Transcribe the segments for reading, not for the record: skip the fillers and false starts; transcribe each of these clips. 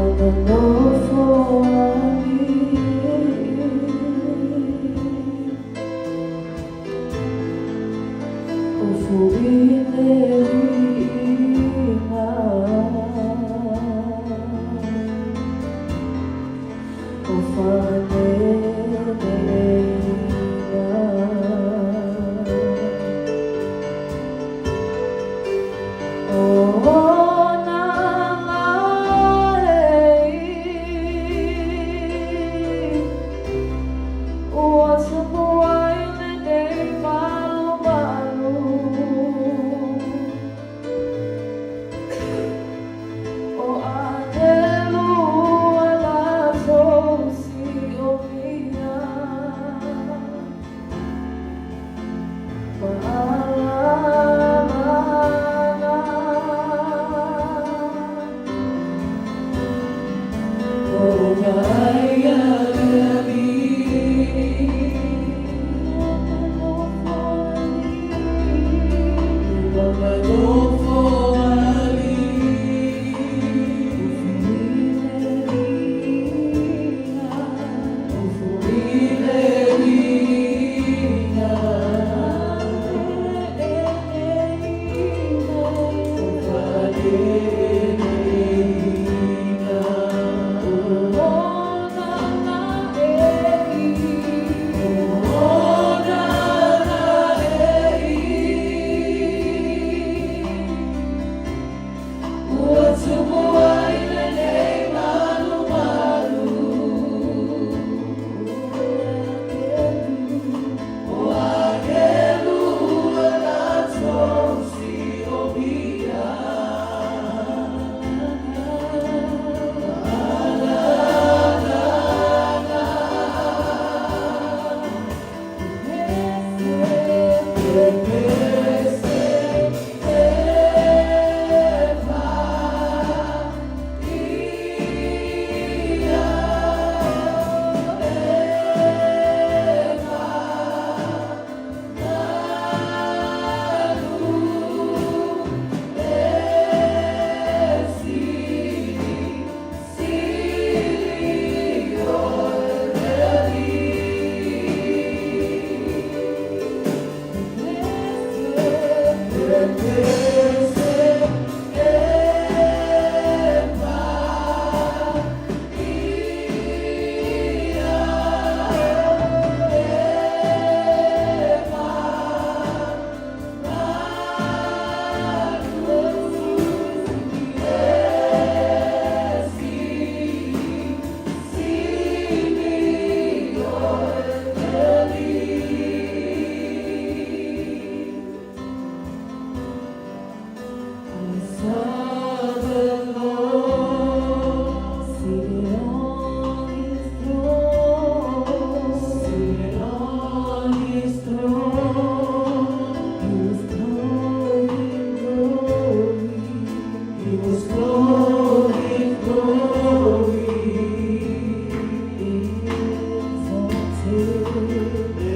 Ua manofo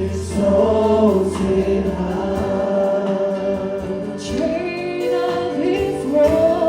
Exalted high. The chain of his robe.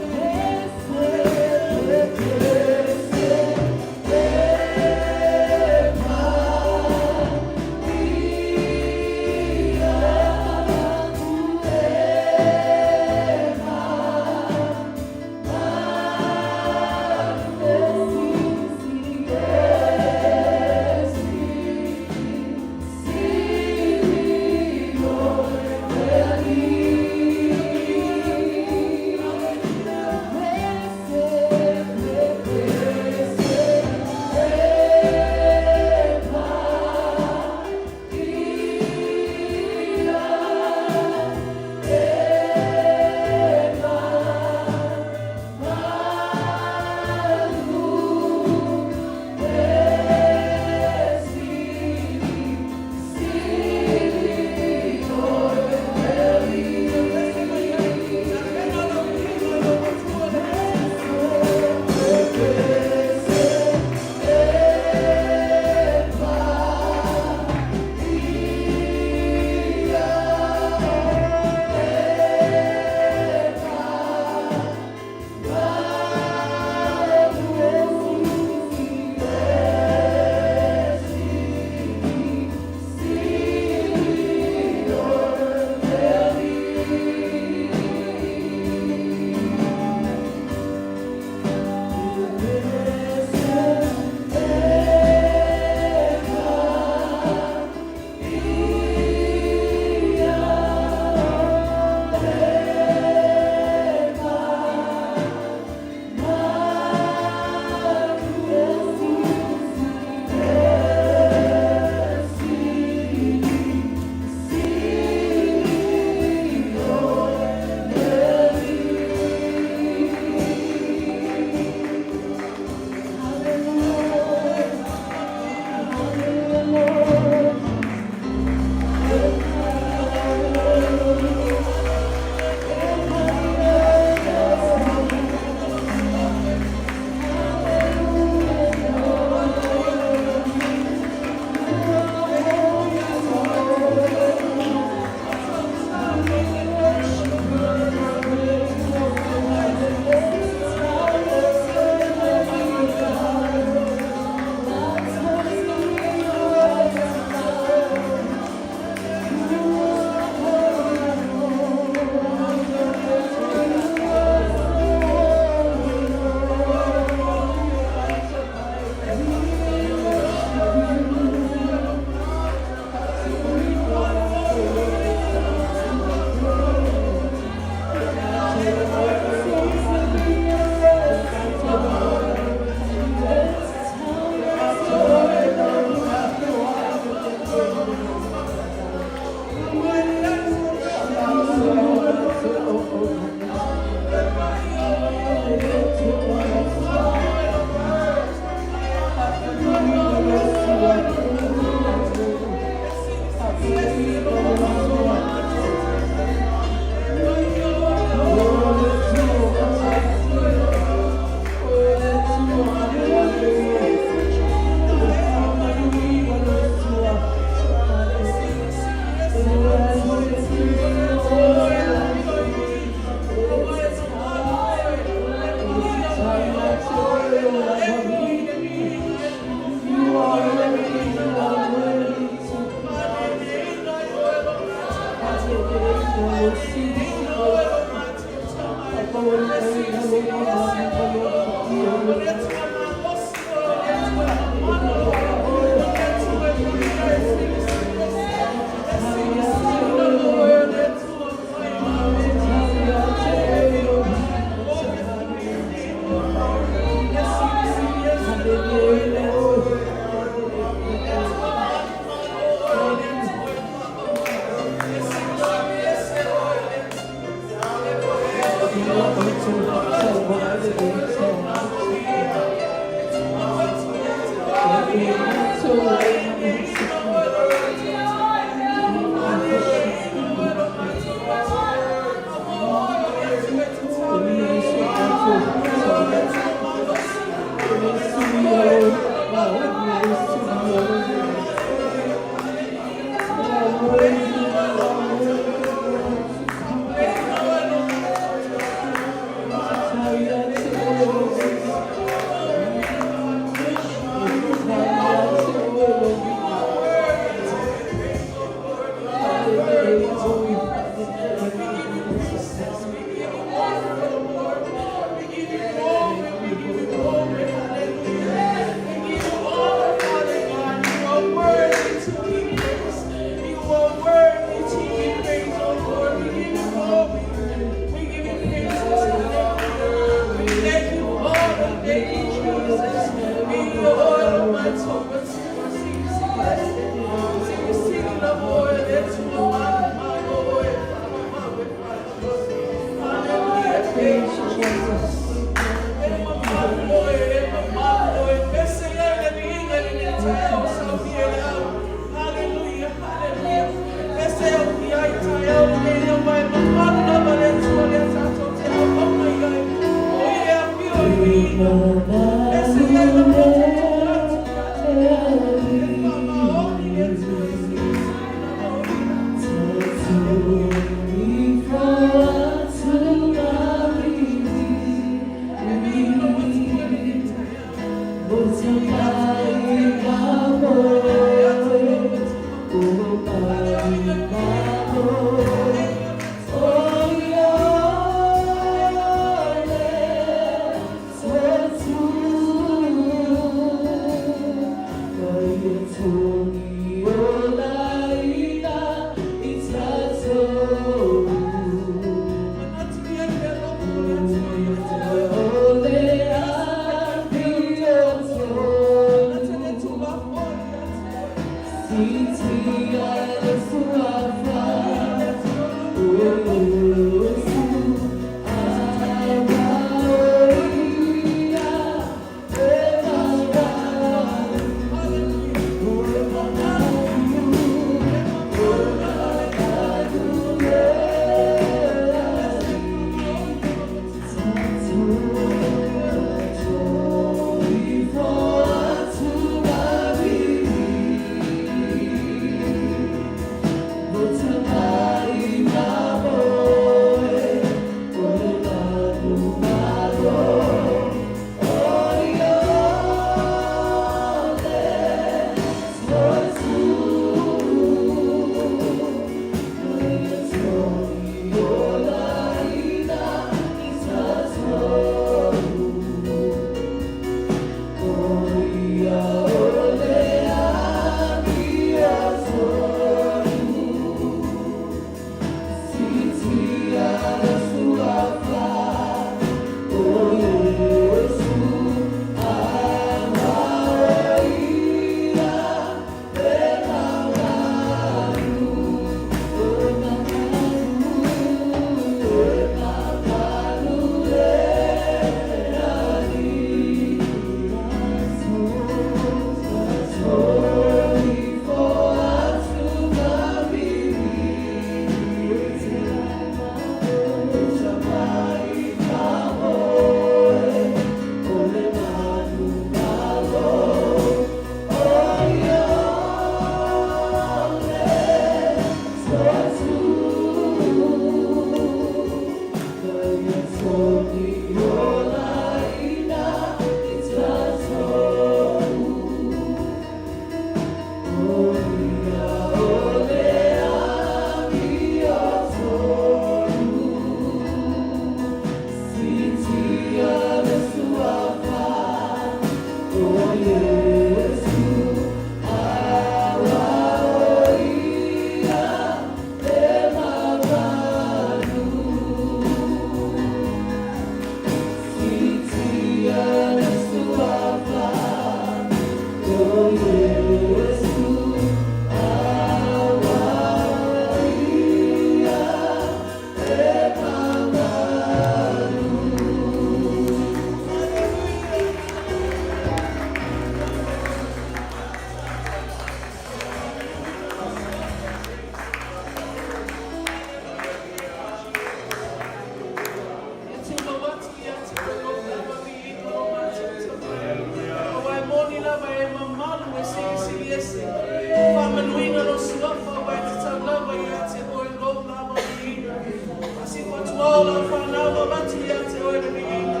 Atua o lau fanau o avatu ia te oe le viiga,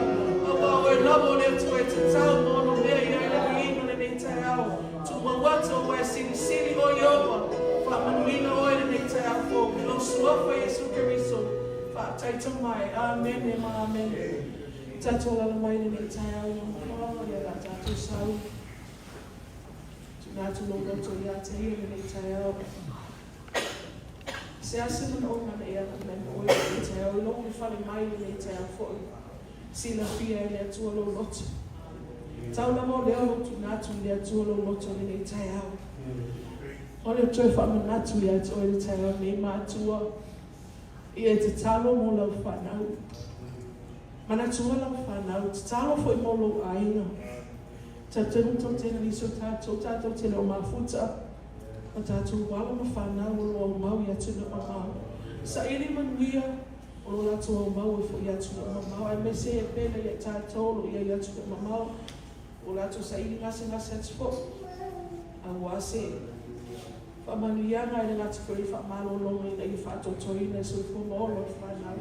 aua o oe lava o le Atua e tatau ma onomea i ai le viiga lenei taeao. Tumau atu aua e silisili oe Ieova, faamanuina oe lenei taeao fou i lou Suafa Iesu Keriso. Faataita mai. Amene ma amene. Tatou alaala mai lenei taeao i lou nofoaga, ia o le a tatou sauni. Tuuina atu lou loto ia te Ia lenei taeao. Se a se manaoga na e agai mai ma oe i lenei taeao, i lou ulufale mai i lenei taeao foi, silafia e le Atua lou loto. Tau lava o lea o lou tuuina atu i le Atua lou loto i lenei taeao. O le toe faamanatu ia te oe i le taeao nei, matua, ia e tatalo mo lau fanau. Manatua lau fanau, tatalo foi mo lou aiga. Talitonu tou te nisi o tatou, tatou te le o mafuta ma tatou alo ma fanau o lo o aumau i atunuu mamao. Saili manuia o lo latou aumau ai foi i atunuu mamao, aemaise e pele ia i tatou o lo o i ai i atunuu mamao, o latou saili gasegase atu foi, aua se faamanuiaga e le gata foi i le faamalologa ina ia faatoatoaina le soifua ma ola o le fanau,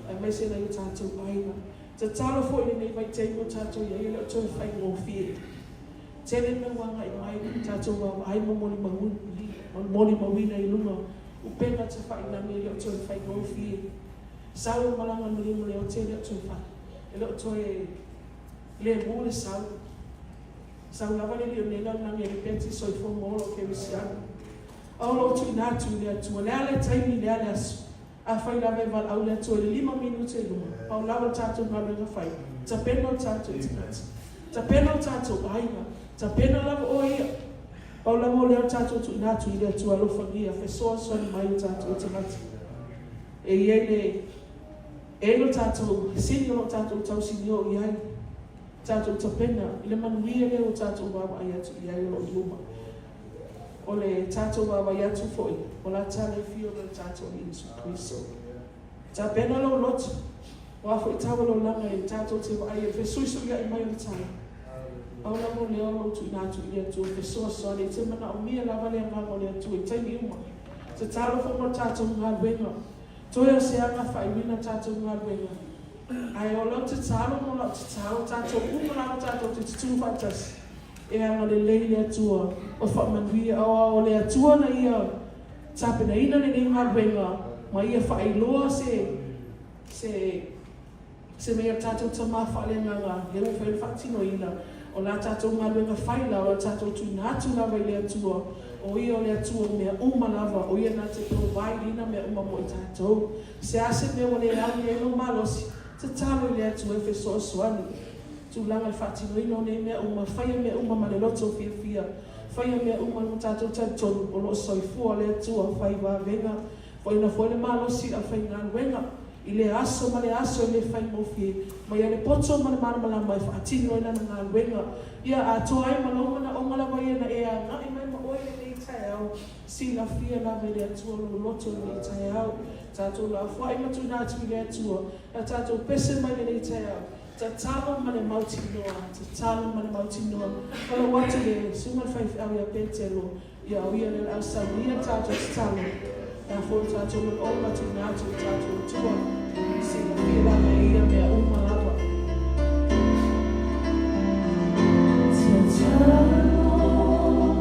aemaise nai o tatou aiga. Tatalo foi i lenei vaitaimi o tatou i ai e le o toe faigofie. Tele mea ua agai mai i tatou vaavaai ma molimauina i luga o upega tafailagi e le o toe faigofie. Sau le malaga maliu ma le ote e le o toe fai, e le o toe lemu le sau. Sau lava le lionela o le lagi e lepeti soifua ma ola o kerisiano. A o lou tuuina atu i le Atua, le a le taimi, le a le aso, Afai lava e valaau le Atua i le lima minute i luma, pau lava le tatou galuega fai, tapena o tatou tagata, tapena o tatou aiga, tapena lava oe ia. Pau lava o lea o le tatou tuuina atu i le Atua alofagia, fesoasoani mai o tatou tagata. E i ai le, e i ai lo tatou sini o lo o tatou tausinio i ai, tatou tapena i le manuia lea ua tatou vaavaai atu i ai o lo o i luma. O le tatou vaavaai atu foi, o la ta le afio mai o tatou Alii Iesu Keriso. Tapena lou loto, o a foi tau o le olaga e tatou te vaai ai, fesuisuiai mai o le tau. Pau lava o lea o lou tuuina atu i le Atua fesoasoani, e te manaomia lava le agaga o le Atua i taimi uma. Tatalo foi mo le tatou galuega. Toe o se aga faaiuina tatou galuega. Ae o lau tatalo ma lau tatalo, tatou uma lava tatou te tutū faatasi. E agalelei le Atua o faamanuia aoao o le Atua na ia tapenaina lenei galuega ma ia faailoa se se se mea i tatou tama faaleagaga lea ua mafai ona faatinoina o la tatou galuega fai la o la tatou tuuina atu lava i le Atua o ia o le Atua o mea uma lava o ia na te provide ina mea uma mo i tatou se a se mea ua le au i ai lou malosi tatalo i le Atua e fesoasoani Tulaga i le faatinoina o nei mea uma, faia mea uma ma le loto fiafia, faia mea uma ma tatou talitonu o lo o soifua le Atua, fai vavega, foaina foi le malosi i le aufaigaluega i lea aso ma lea aso e le faigofie, ma ia le poto ma le malamalama e faatino ai lana galuega. Ia atoa ai ma lou manaoga lava ia na e agai mai ma oe i lenei taeao, silafia lava e le Atua lou loto i lenei taeao. Tatou lafoai ma tuuina atu i le Atua, la tatou pese mai lenei taeao. Tatalo ma le mautinoa, tatalo ma le mautinoa. Falau atu le susuga i le faifeau ia Petelo, ia o ia lea o le a saunia le tatou tatalo, le a foi le tatou manaoga tuuina atu i le tatou Atua. Silafia lava e ia mea uma lava. Tatalo ma le mautinoa.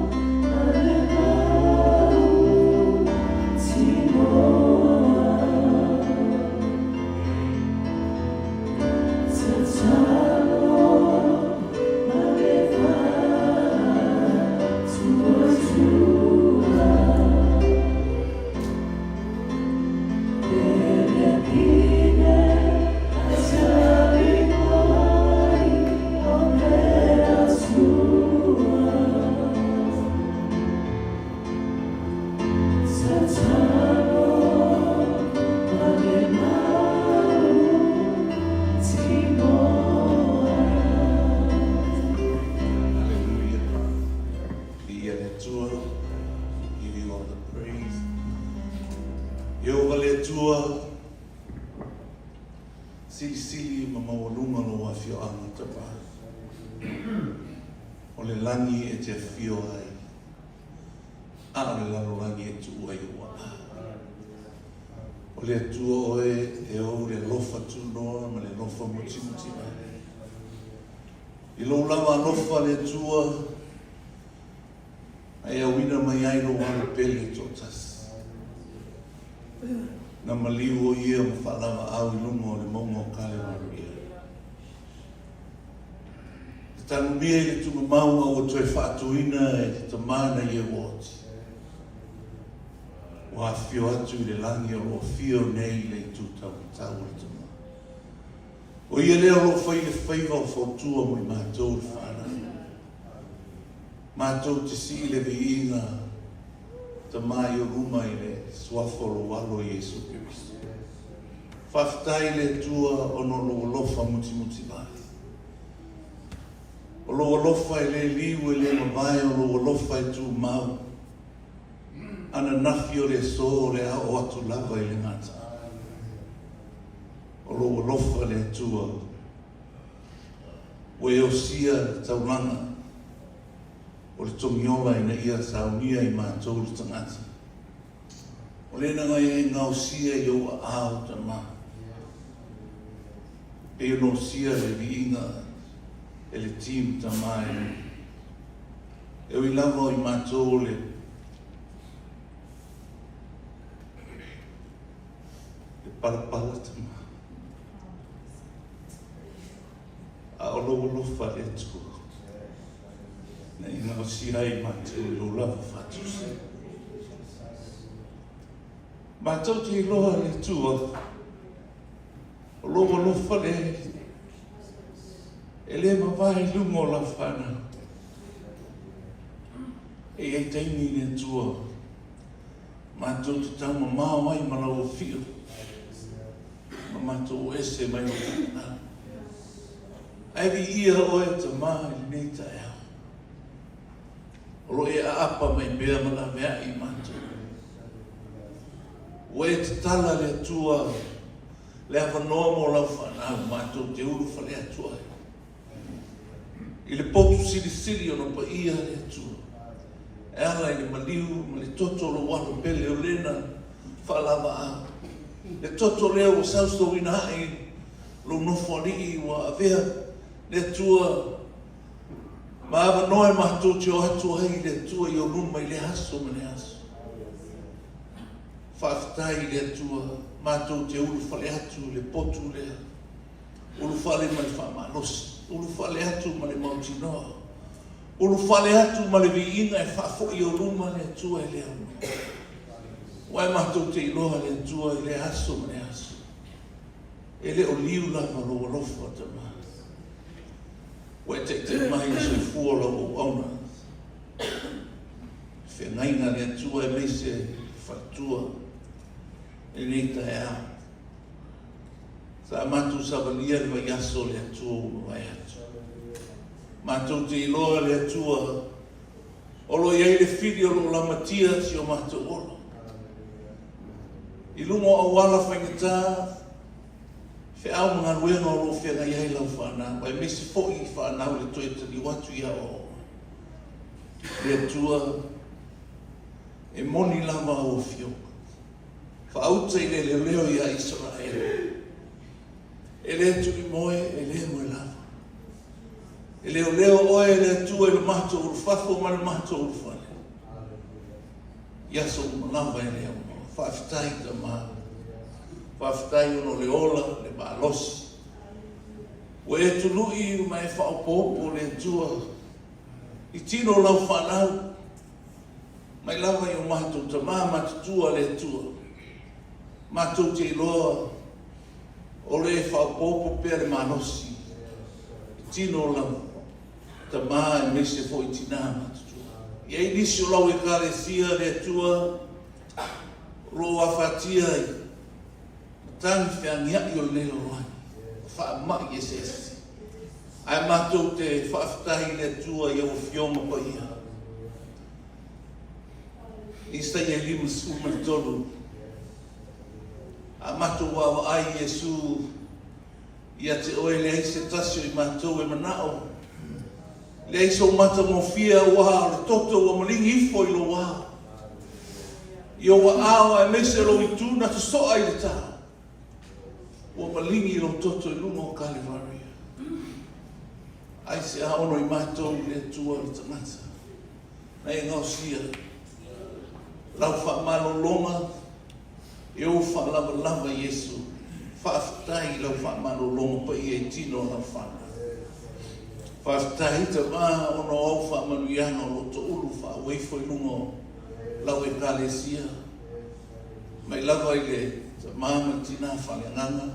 Hallelujah. Viia le Atua. Give you all the praise. Ieova le Atua, silisili ma maualuga lou afioaga tapa. O le lagi e te afio ai. A o le lalolagi e tuu ai ou aa. O le Atua oe e ou le alofa tunoa ma le alofa mutimuti mai. I lou lava alofa le Atua, na e auina mai ai lou alo pele toatasi. Na maliu o ia ma faalavaau i luga o le mauga o Kalevaria. Te tanumia i le tuumau a ua toe faatuina e te Tama na ia ua oti. Ua afifio atu i le lagi o lo o afio nei i le itu taumatau o le Tama. O ia lea o lo o fai le faiva o fautua mo i matou le whanau. Matou te sii le viiga Tama i o luma i le suafa o lou Alo Iesu Keriso. Faafetai i le Atua ona o lou alofa mutimuti mai. O lou alofa e le liu e le mavae, o lou alofa e tumau. Ananafi o le aso o le a oo atu lava i le gata. O lou alofa le Atua ua e osia le taulaga o le togiola ina ia saunia i matou le tagata. O lena ngai e gaosia i ou aao tama. Pei ona osia le viiga e le team tama e E ui lava o i matou o le le palapala tama. A o lou alofa le Atua na e gaosia ai matou i lou lava faatusa. Matou te iloa le Atua o lou alofa le e le mavae i luga o lau whanau. E i ai taimi le Atua matou te taumamao ai ma lau afio ma matou o ese mai lou finagalo. Ae viia oe Tama i lenei taeao. O lo o e aapa mai pea ma laveai i matou. Ua e tatala le Atua le avanoa mo lau fanau matou te ulufale atu ai. I le potu silisili ona paia le Atua, e ala i le maliu ma le toto o lou alo pele o lena faalavaau. Le toto lea ua sausauina ae i lou nofoalii ua avea le Atua ma avanoa e matou te o atu ai i le Atua i ou luma i lea aso ma lea aso. Faafetai i le Atua matou te ulufale atu i le potu lea. Ulufale ma le faamalosi, ulufale atu ma le mautinoa, ulufale atu ma le viiga e faafoi i ou luma le Atua e le aunoa. Aua e matou te iloa le Atua i lea aso ma lea aso. E le o liu lava lou alofa, Tama. Ua e taitai mai i le soifua o lau auauna. Feagaiga le Atua aemaise faletua i lenei taeao. Sa matou savalia le vaiaso o le Atua ua mavae atu. Matou te iloa le Atua o lo o i ai le fili o lo o lamatia si o matou ola. I luga o auala faigata, feau ma galuega o lo o feagai ai lau fanau, aemaise foi i fanau i le toe taliu atu i aoaoga. Le Atua, e moni lava au afioga. Faauta i le leoleo iā Isaraelu. E le tulimoe, e le moe lava. E leoleo oe e le Atua i lo matou ulufafo ma le matou ulufale. I aso uma lava e le aunoa. Faafetai Tama. Faafetai ona o le ola, le malosi. Ua e tului ma e faaopoopo le Atua i tino o lau fanau. Mai lava i o matou tama matutua le Atua, matou te iloa o le faaopoopo pea le malosi i tino o lau tama aemaise foi tinā matutua. E i ai nisi o lau Ekalesia le Atua o lo o afatia i matagi feagiai o lenei lalolagi, faamai eseese. Ae matou te faafetai i le Atua i au Afioga paia. Isaia 53, A matou vaavaai i Iesu, ia te oe leai se tasi o i matou e manao, leai sou matagofie auā o le toto ua maligi ifo i lou ao. I ou aao aemaise lou itu na sosoa i le tā, ua maligi lou toto i luga o Kalevaria. Aisea ono i matou i le Atua le tagata na e gaosia lau faamalologa e ou faalavalava Iesu. Faafetai i lau faamalologa paia i tino o lau fanau. Faafetai Tama ona o au faamanuiaga o lo o toulu faaauaifo i luga o lau Ekalesia, mai lava i le tama ma le tina faaleagaga,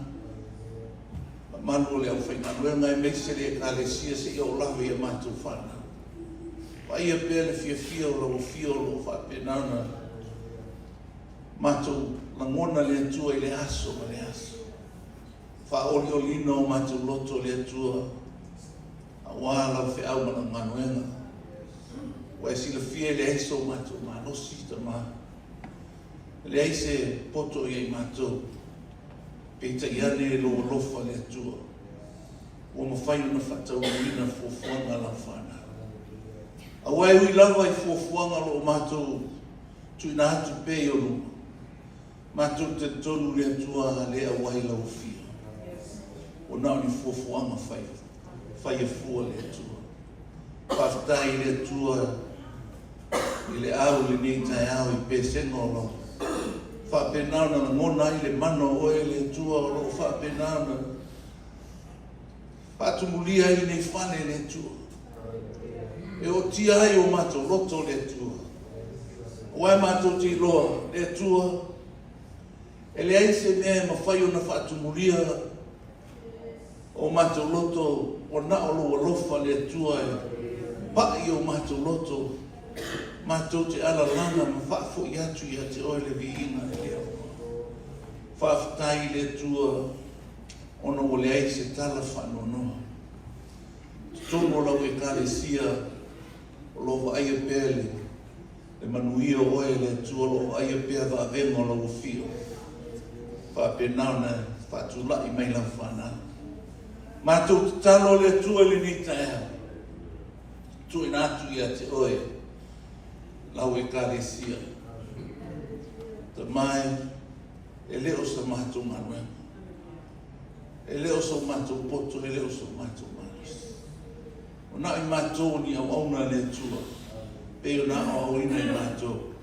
mamalu o le aufaigaluega aemaise le Ekalesia seia oo lava i a matou fanau. Vaaia pea le fiafia o lau afio o lo o faapena ona matou lagona le Atua i le aso ma le aso. Faaolioliina o matou loto le Atua aua lau feau ma lau galuega. Ua e silafia e leai so matou malosi, Tama. E leai se poto ia i matou. Peitai ane e lou alofa le Atua, ua mafai ona faataunuuina fuafuaga a lau fanau. Aua e ui lava i fuafuaga o lo o matou tuuina atu pea i ou luma, Matou talitonu le Atua le auai lau afio. Ua na o ni fuafuaga fai, faia fua le Atua. Faafetai i le Atua i le au i lenei taeao i pesega o lau faapena ona lagona ai le mana o oe le Atua o lo o faapena ona faatumulia ai lenei fale le Atua. E ootia ai o matou loto le Atua. Aua e matou te iloa le Atua, e leai se mea e mafai ona faatumulia o matou loto, ua na o lou alofa le Atua e pai i o matou loto, matou te alalaga ma faafoi atu ia te oe le viiga e le aoga. Faafetai i le Atua ona ua leai se tala faanoanoa. Totonu o lau Ekalesia o lo o vaaia pea le le manuia o oe le Atua, o lo o vaaia pea vavega o lau afio, faapena ona faatulai mai lau fanau. Matou tatalo le Atua i lenei taeao, tuuina atu ia te oe lau Ekalesia. Tama e, e le o sa matou galuega. E le o so matou poto, e le o so matou malosi. O na i matou o ni auauna a le Atua, pei ona aoaoina i matou,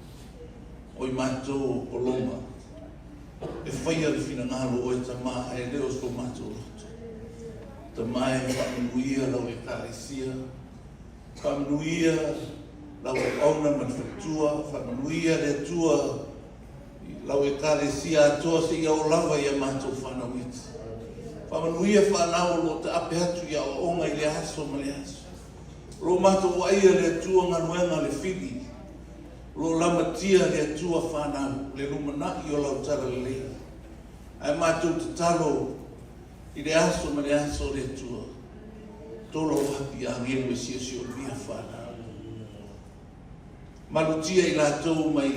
o i matou o Roma, e faia le finagalo o oe Tama, ae le o so matou loto. Tama e, faamanuia lau Ekalesia, faamanuia lau auauna ma le faletua, faamanuia le Atua i lau Ekalesia atoa seia oo lava i a matou fanau iti. Faamanuia fanau o lo o taape atu i aoaoga i lea aso ma lea aso. O lo o matou vaaia le Atua galuega le fili, o lo o lamatia le Atua fanau le lumanai o lau talalelei. Ae matou tatalo i le aso ma le aso le Atua, tolo api agelu e siosiomia fanau. Malutia i latou mai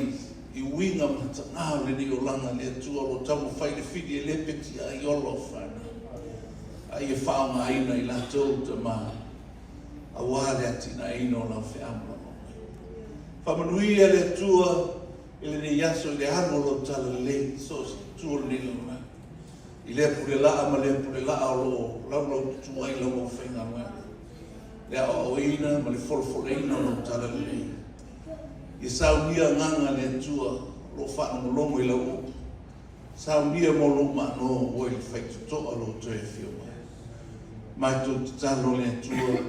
i uiga matagā o lenei olaga, le Atua o lo o taumafai le fili e lepeti ai ola o fanau, a ia faaaogaina i latou, Tama, aua le atinaeina o lau feau ma lau aumaia. Faamanuia le Atua i lenei aso i le alu o lau talalelei i so o se itu o lenei lalolagi, i lea pule laa ma lea pule laa o lo o laulaututu ai lau aufaigaluega. le aoaoina ma le folafolaina o lau talalelei. Ia saunia agaga le Atua o lo o faalogologo i lau upu. Saunia mo lou Malo oe le faitotoa o lou toe afio mai. Matou tatalo le Atua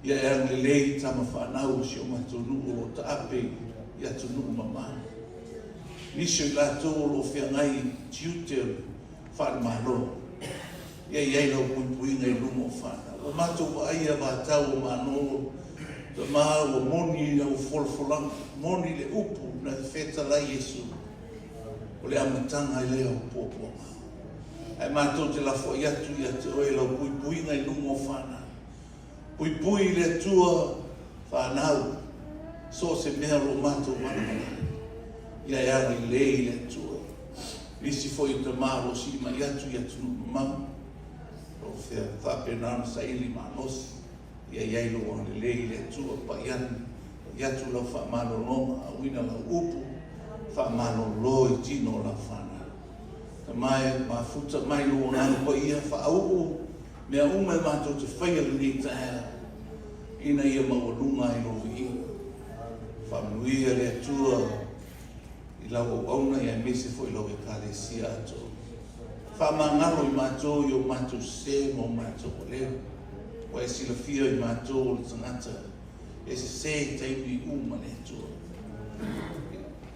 ia e agalelei i tama fanau o si o matou nuu o lo o taape i atunuu mamao. Nisi o i latou o lo o feagai i tiute o le faale-Malo. Ia i ai lau puipuiga i luga o fanau. Ua matou vaaia vatau o Malo, Tama ua moni lau folafolaga, moni le upu na fetalai Iesu, o le amataga lea o puapuaga. Ae matou te lafoai atu ia te oe lau puipuiga i luga o fanau. Puipui i le Atua fanau, so o se mea o lo o matou manamana ai. Ia e agalelei i le Atua. Nisi foi o tama o lo o sii mai atu i atunuu mamao, o lo o fea faapena ona saili malosi, ia i ai lou agalelei i le Atua, pai atu lau faamalologa, auina lau upu. Faamalolo i tino o lau fanau. Tama e, mafuta mai lou Agaga Paia, faauu mea uma e matou te faia i lenei taeao, ina ia maualuga ai lou viiga. Faamanuia le Atua i lau auauna aemaise foi lau Ekalesia atoa. Faamagalo i matou i o matou sese ma o matou aleu, ua e silafia i matou o le tagata e sese i taimi uma le Atua.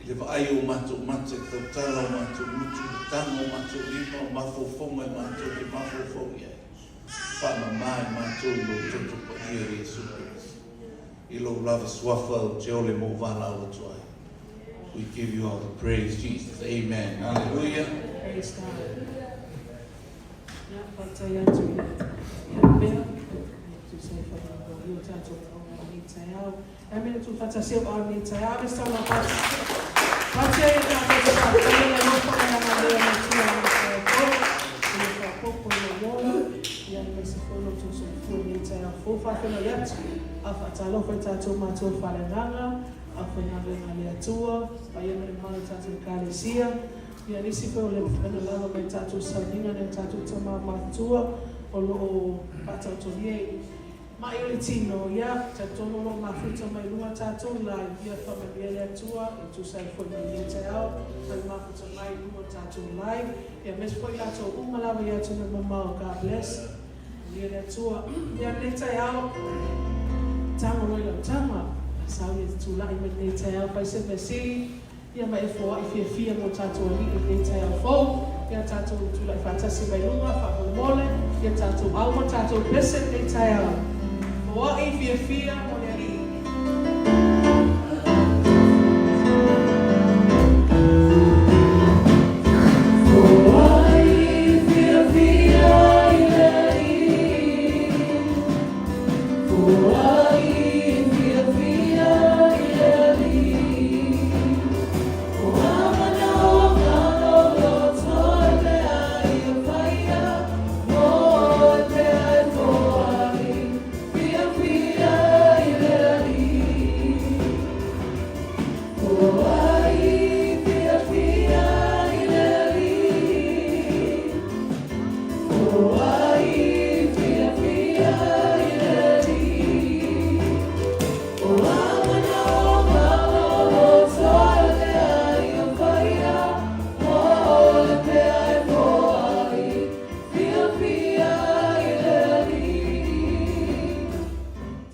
I le vaai o matou mata, i le tautala o matou gutu, i le taga o matou lima, o mafaufauga e matou te mafaufau i ai, faamama i matou i lou toto paia Iesu Keriso. I lou lava suafa ou te ole ma ou valaau atu ai. We give you all the praise, Jesus. Amen. Hallelujah. Praise God. Ia, faafetai atu i ia mea. Tusa ai whakarongo i o tātou manaonga i lenei taeao. E mea tu whatasi o au nei taeao, le sauna pati. Pati ai e tātou te whātai le alofa mai ana lea me tua nei taeao fou. I le whapopo i le ola, ia e mai se fou lo tō soifua i nei taeao fou. Whawhenoi atu, a whaatalofa i tātou mātua whaleagaga, a whaingaluenga le Atua, paia ma le mamalu o tātou Ekalesia, ia nisi foi o le mafai ona lava mai tātou sauniga nai o tātou tama matutua o lo o faataotolia i ma'i o le tino, ia, talitonu o lo o mafuta mai luga tātou live, ia faamanuia le Atua e tusa ai foi ma lenei taeao, ma le mafuta mai luga o tātou live, ia aemaise foi latou uma lava i atunuu mamao, God bless. Manuia le Atua. Ia lenei taeao, tago loa i lau tama, a sau ia te tulai mai lenei taeao, fai se mea sili, ia ma e foai fiafia mo tatou alii i lenei taeao fou. Ia tatou tulai faatasi mai luga, faamolemole, ia tatou au ma tatou pese i lenei taeao. Foai fiafia mo le alii. Foai fiafia i le Alii, Foai fiafia i le Alii, O a manaoga loto e pea ia faia, Mo e pea e foai fiafia i le Alii. Foai fiafia i le Alii, Foai fiafia i le Alii, O a manaoga o loto e pea ia faia, Mo le pea e foai fiafia i le Alii.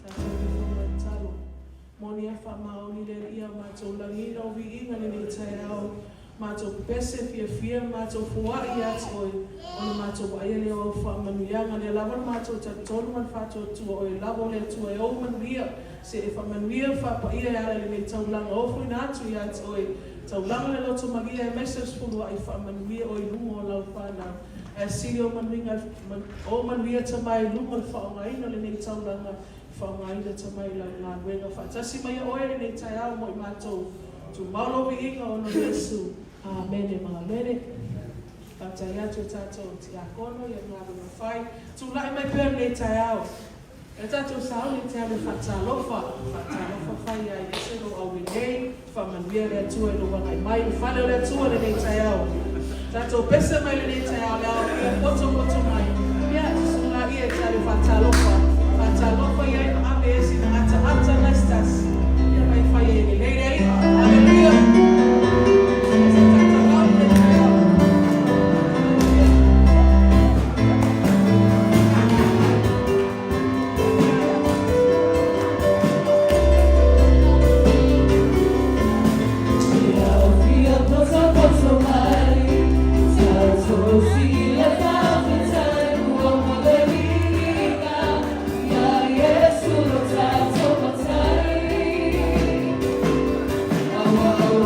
Tatou te whakamatalo. Moni a faamaoni le Alii a matou lagi lau viiga lenei taeao, matou pepese fiafia ma matou foai ia te Oe, ona matou vaaia lea o Au faamanuiaga, lea lava le matou talitonu ma le faatuatua Oe lava o le Atua e ou manuia, se e faamanuia ma faapaia e ala i lenei taulaga ofoina atu ia te Oe, taulaga le loto malie aemaise o le sefuluai faamanuia Oe i luga o Lau fanau. Ae sili o manuiga o manuia tama i luga o le faaaogaina o lenei taulaga Faaaogaina tamai lau galuega faatasi mai a oe lenei taeao mo i matou. Tumau lou viiga ona o Iesu. Amene ma amene. Faafetai atu e tatou tiakono i galuega fai. Tulai mai pea lenei taeao. E tatou sauni te ave faatalofa, faatalofa fai ai ese lou aulelei, faamanuia le Atua i lou agai mai i le fale o le Atua lenei taeao. Tatou pese mai lenei taeao le ao ia potopoto mai. Ia, susu laia e te ave faatalofa, faatalofa i ai ma ave e sina ataata nai se tasi. Ia mai fai ai e lelei le Alii. Haleluia. Se tatou au lenei taeao. Haleluia. Ia fia potopoto mai, tatou sila faafetai ua mo le viiga, ia Iesu lo tatou Matai. Aua o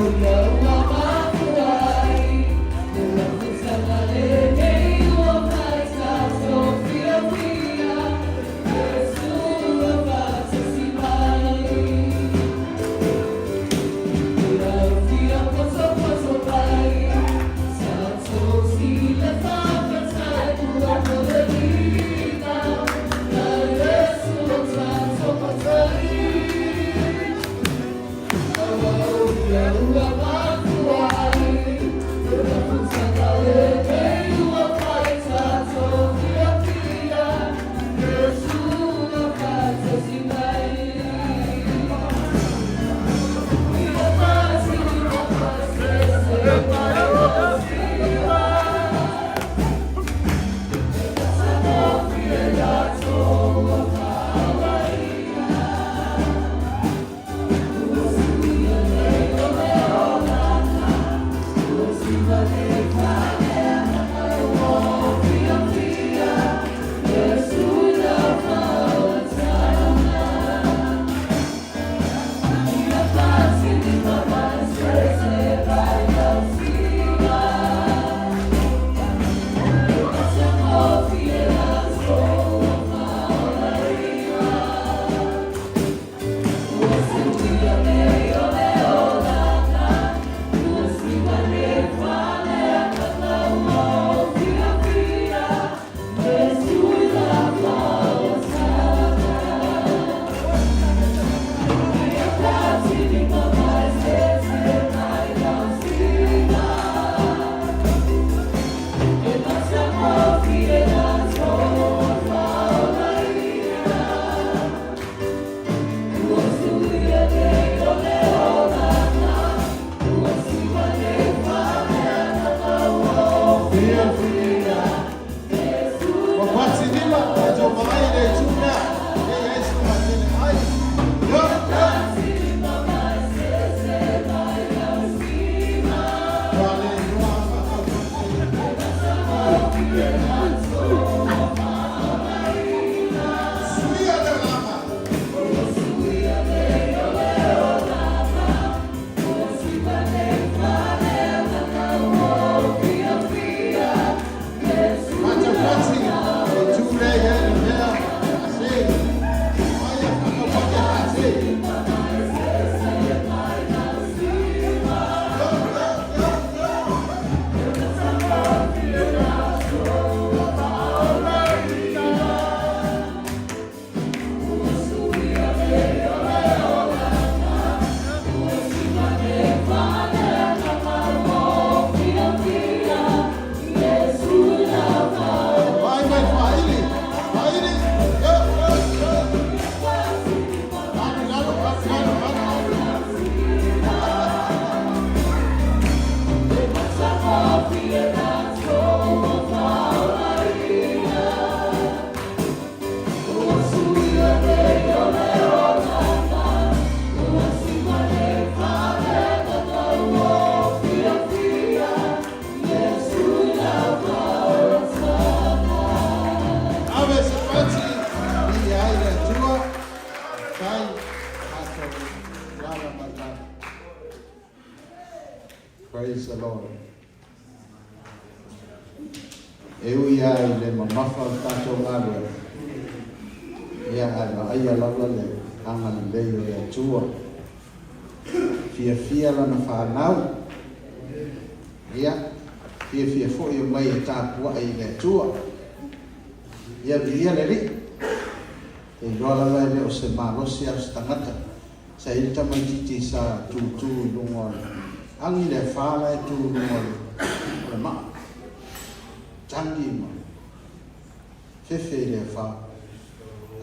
Suia le olama. Fatafati, e tū le ia le mea, ase. Aia, whakawake ase. Go, go, go, go. Vai, vai, Faili. Faili. Go, go, go. Lalo, lalo, lalo, lalo. Ave se fati, i ai le atua, tai ato lava matata. Praise the Lord. E ui ai le mamafa o tatou galuega, ia ae vaaia lava le agalelei o le Atua. Fiafia lana fanau, ia, fiafia foi e omai e tapuai i le Atua. Ia viia le Alii. Te iloa lava e le o se malosi a o se tagata. Sa i ai le tamaitiiti sa tutu i luga o le agi le afa la e tu i luga o le maa. Tagi ma fefe i le afa.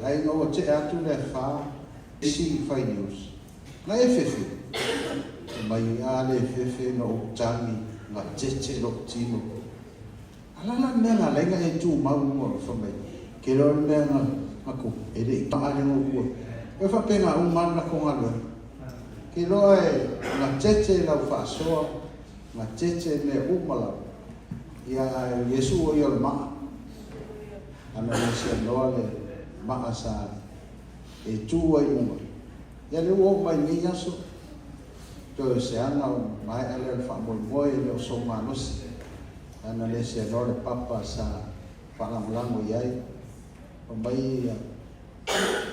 Ae ina ua tea atu le afa, isi fai news. Na e fefe. Fai mai, a le fefe na ou tagi, na tete lou tino. A la la le mea na ala ai na e tumau i luga o le fai mai, ke loa le mea na na ku, e le i paa le gokua. E faapena uma lava le latou galuega. Ke loa e gatete lau faasoa, gatete mea uma lava, ia ae o Iesu o ia o le maa. Ana le sianoa le maa sa e tu ai i luga, ia lea ua oo mai i lenei aso, toe o se aga o maea lea o le faamoemoe e le o sou malosi. Ana le seanoa le papa sa faalagolago i ai. Fai mai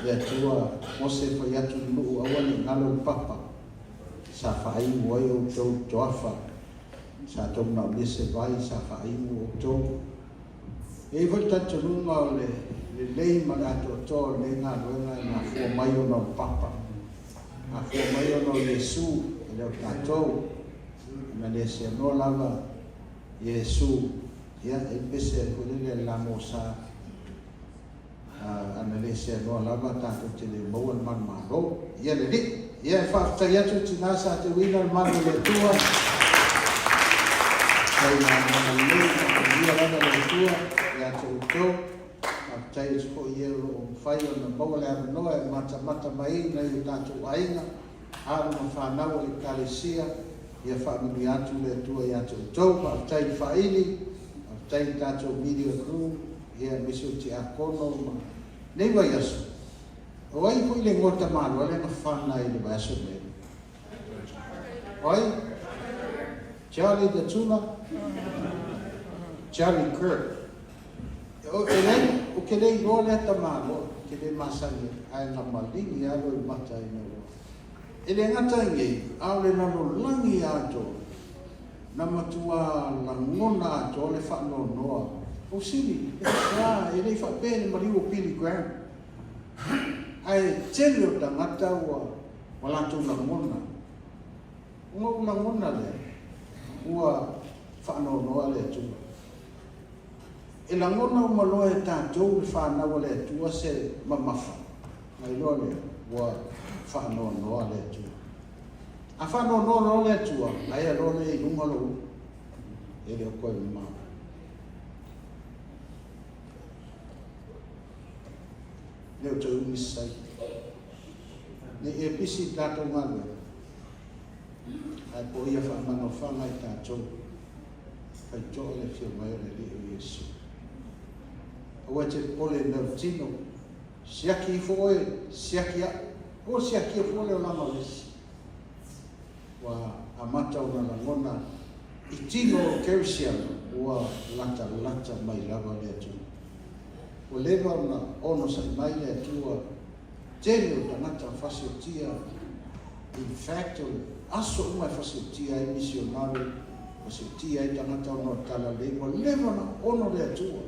le Atua, Mose fai atu i nuu aua ne i galo le papa sa faainu ai outou i toafa, sa tou manaomia se vai sa faainu outou. E i ai foi le talitonuga o le lelei ma le atoatoa o lenei galuega e mafua mai ona o le papa, mafua mai ona o Iesu e le o tatou. Ana le seanoa lava Iesu, ia, e pese ai foi lele le lamo sa, ana le seanoa lava tatou te le maua le manumalo. Ia le Alii. Ia, e faafetai atu tina sa teuina le malu o le Atua. Faafetai i galuega lelei, faamanuia lava le Atua ia te outou. Faafetai atu foi i e o lo o mafai ona maua le avanoa e matamata mai ai nai o tatou aiga, alo ma fanau a le Ekalesia, ia faamanuia atu le Atua ia te outou. Faafetai i le faaili, faafetai i le tatou media crew, ia aemaise o tiakono ma lenei vaiaso. O ai foi le igoa tamaloa lea na fana i le vaiaso nei? O ai? Charlie the Tuna? Charlie Kirk. E leai, ou te le iloa lea tamaloa, ou te le masani ai, ae na maligi lava loimata ina ua. E le gata i nei, a o le lalolagi atoa, na matua lagona atoa le faanoanoa. Ou sili, e a, e le i faapea i le maliu o Billy Graham, ae tele o tagata ua, ua latou lagona. Ona ou lagona lea, ua faanoanoa le Atua. E lagona uma loa e tatou le fanau a le Atua se mamafa, ona iloa lea ua faanoanoa le Atua. A faanoanoa loa le Atua, aia loa lea i luga lou ulu, e le o toe mamao. E le o toe umi se saini. Ne i e pisi i le tatou galuega, ae po o ia faamanofaga i tatou. Faitoa le afio mai o le Alii o Iesu. Aua e te popole i mea o le tino, siaki ifo oe, siaki a'u, aua le siakia fua le olaga o le isi. Ua amata ona lagona i tino o Kerisiano ua latalata mai lava le Atua. Ua leva ona onosai mai le Atua tele o tagata fasiotia, in fact o le aso uma e fasiotia ai misionare, fasiotia ai tagata ona o le talalelei, ua leva ona ono le Atua.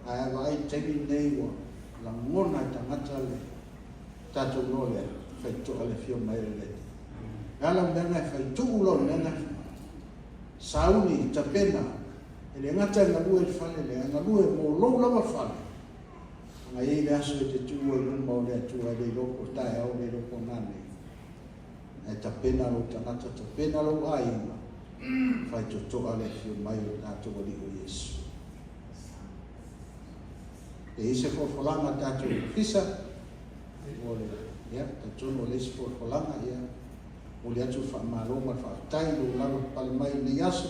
Ae a vaai i le taimi lenei ua lagona e tagata le tatou iloa lea, faitotoa le afio mai o le Alii. O le a lau mea na e fai? Tuu lau mea na e fai. Sauni, tapena, e le gata e galue i le fale lea, ae galue mo lou lava fale. Leaga e i ai le aso e te tu ai i luma o le Atua e le iloa po o taeao, le iloa po o nanei. Ae tapena lou tagata, tapena lou aiga, faitotoa le afio mai o le tatou Alii o Iesu. E i ai se folafolaga a tatou ofisa, mo le, ia, talitonu o le isi folafolaga, ia, momoli atu le faamalo ma le faafetai i lou lavapapale mai i lenei aso.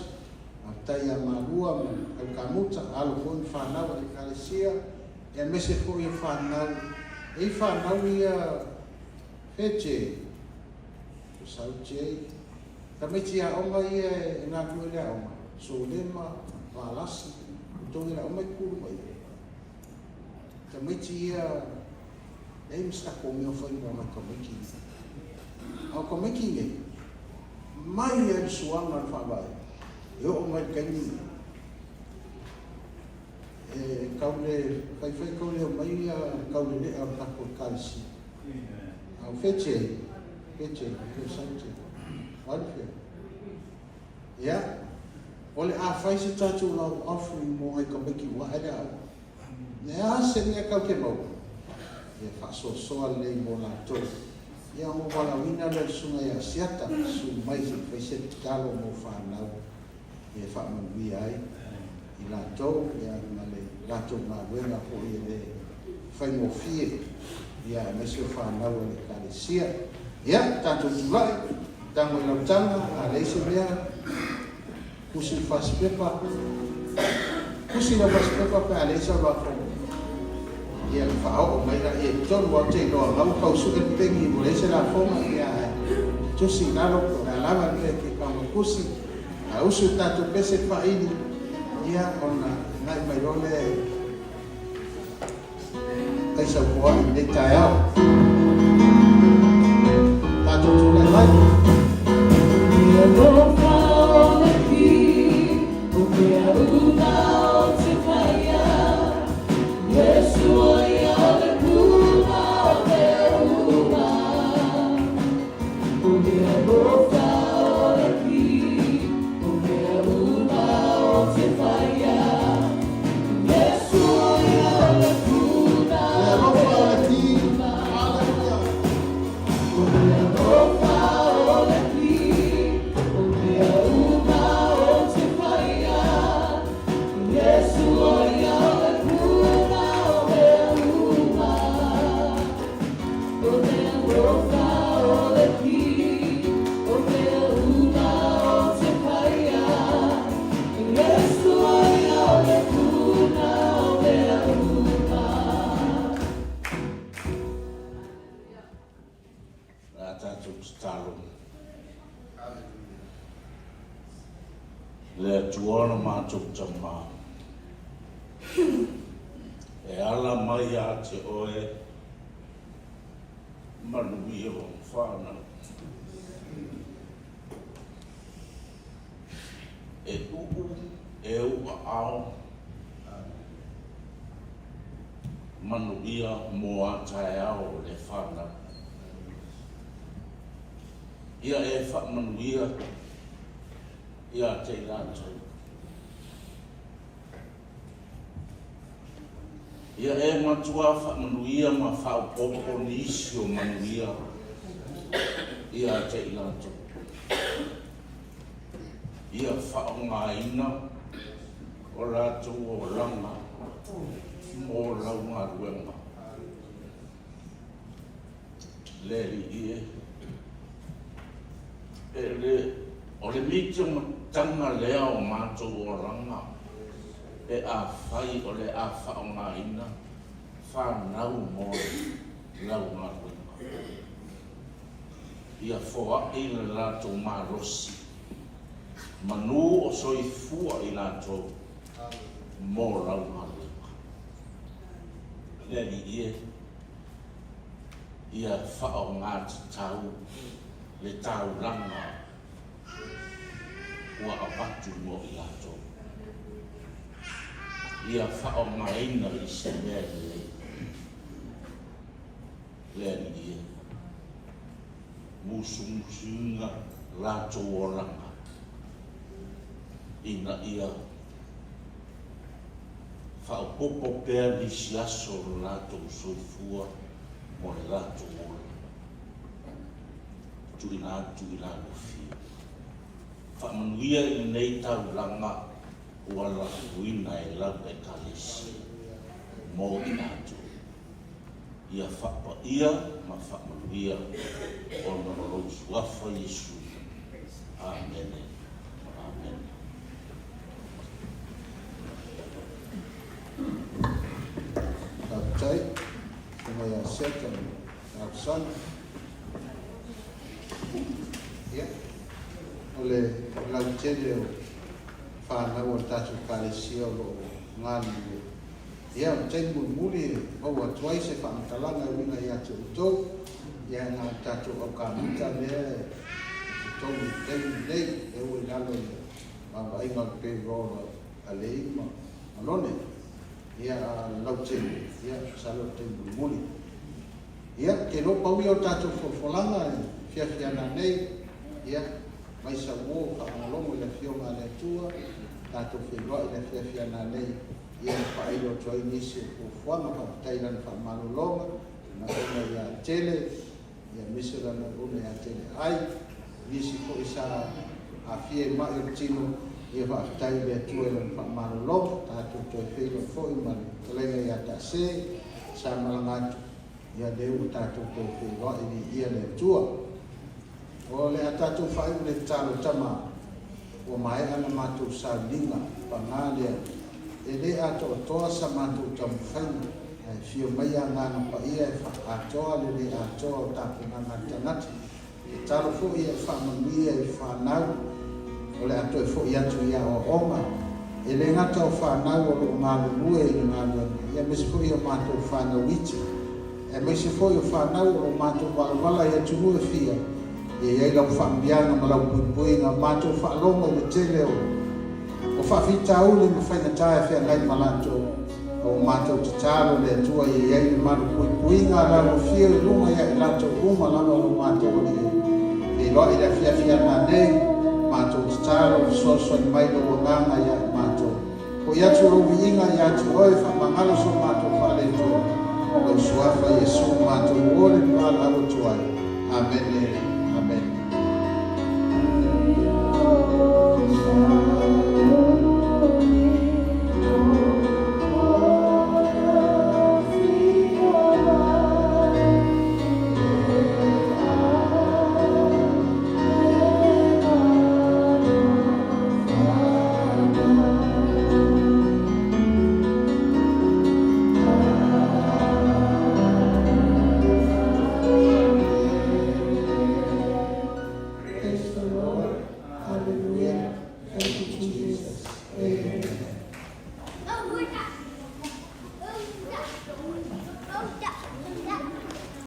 Faafetai ia Malua ma Aikamuta, alo foi ma fanau a le Ekalesia, aemaise foi o fanau, e i ai fanau ia Fete, o Saute, tamaiti aoga ia e galulue i le aoga, Solema, Valasi, outou ia le aoga e kulu mai ai. Tamaiti ia, leai ma se tatou mea o fai mo nai tamaiti ia. A o tamaiti nei, mai lava i le suaga o le Faavae, e oo mai i le taimi lenei, e tau le faifai tau le omai ia taulelea o le tatou Ekalesia. A o fea Jay? Fea Jay? Fea sau Jay? O alu fea? Ia, o le a fai se tatou love offering mo nai tamaiti ua ae le aoga. Le a se mea tau te maua? Ia faasoasoa lelei mo latou. Ia ona ou valaauina lea o le susuga ia Asiata, susu mai se i fai se tatalo mo fanau e faamanuia ai i latou ma le latou galuega foi e le faigofie, aemaise o fanau a le Ekalesia. Ia, tatou tulai, tago i lau taga, a leai se mea, tusi le fasipepa, tusi lau fasipepa pe a leai sau lafoga. Ia, faaoo mai laia i totonu, aua ou te iloa o la ua tau sue le pegi ua leai se lafoga, ia ae tusi i lalo po o le a lava le mea e te tago tusi. A usu le tatou pese i le faaili, ia ona agai mai loa lea e taisaupoai i lenei taeao. Tatou tulai mai. Alofa o le ki, o ke auna o te whaia, Yesu o ia o le puna o mea uma. O le alofa o le ki, o mea uma o te whaia, Yesu o ia o le puna Le o alofa o mea le ki. uma. Haleluia. O le alofa o le ki, o mea uma o te whaia, Yesu o ia o le puna o mea uma. O le alofa o le ki, o mea uma o te whaia, Yesu o ia o le puna o mea uma. Le a tatou tatalo. Le Atua lo matou Tama, e ala mai ia te Oe manuia o fanau. E uu e ou aao manuia mo a taeao o le fanau. Ia e faamanuia ia te i latou. Ia e matua faamanuia ma faaopoopo nisi o manuia ia te i latou. Ia faaaogaina o latou olaga mo lau galuega. Le Alii e, e le O le mitiomataga lea o matou olaga pe afai o le a faaaogaina fanau mo lau galuega. Ia foai le latou malosi, manu o soifua i latou mo lau galuega. Le Alii e, ia faaaoga tatau le taulaga ua avatu mo i latou. Ia faaaogaina i se mea lelei. Le Alii e, musumusuina latou olaga ina ia faaopoopo pea nisi aso o lo latou soifua mo le latou ola. Tuuina atu i lalofia. Faamanuia i lenei taulaga ua lafoina e lau Ekalesia mo i latou. Ia faapaia ma faamanuia ona o lou Suafa Iesu. Amene ma amene. Faafetai, Afioga ia Seta ma talosaga. Ia, o le lautele o fanau a le tatou Ekalesia o lo o galulue. Ia, o le taimi mulimuli e maua atu ai se faamatalaga e uiga ia te outou, ia na o le tatou aukamuta lea e totogi i le taimi lenei, lea ua i lalo o le vaavaaiga o le payroll a Lei ma Malone. Ia, a o le lautele, ia, masalo o le taimi mulimuli. Ia, ou te iloa pau ia o le tatou folafolaga e fiafia nanei, ia, mai sau uo faalogologo i le Afioga a le Atua, tatou feiloai i le afiafi a nanei, ia ma faailo atu ai nisi o fuafuaga. Faafetai i lana faamalologa, lana auauna ia Tele, ia aemaise lana auauna ia Tele Ai, nisi foi sa aafia i mai o le tino, ia faafetai i le Atua i lana faamalologa. Tatou toe feiloai foi ma le fetalaiga ia Taase, sa malaga atu, ia lea ua tatou toe feiloai, viia le Atua. O le a tatou faaiu le tatalo tama ua maea na matou sauniga paga lea e le atoatoa sa matou taumafaiga ae afio mai agaga paia e faaatoa le le atoa o tapenaga a le tagata. Tatalo foi e faamanuia i fanau o le a toe foi atu i aoaoga e le gata o fanau o lo o galulue i le galuega ia aemaise foi o matou fanau iti aemaise foi o fanau o lo o matou valavala i atunuu e fia, ia i ai lau faamanuiaga ma lau puipuiga, matou faalogo i le tele o o faafitauli ma faigata e feagai ma latou, a ua matou tatalo le Atua ia i ai le malu puipuiga a lau afio i luga ia i latou uma lava o lo matou Alii. Feiloai i le afiafi ana nei, matou tatalo, fesoasoani mai lou Agaga ia i matou. Foi atu lou viiga ia te oe, faamagalo so matou faaletonu. Lou Suafa Iesu matou o le valaau atu ai. Amene.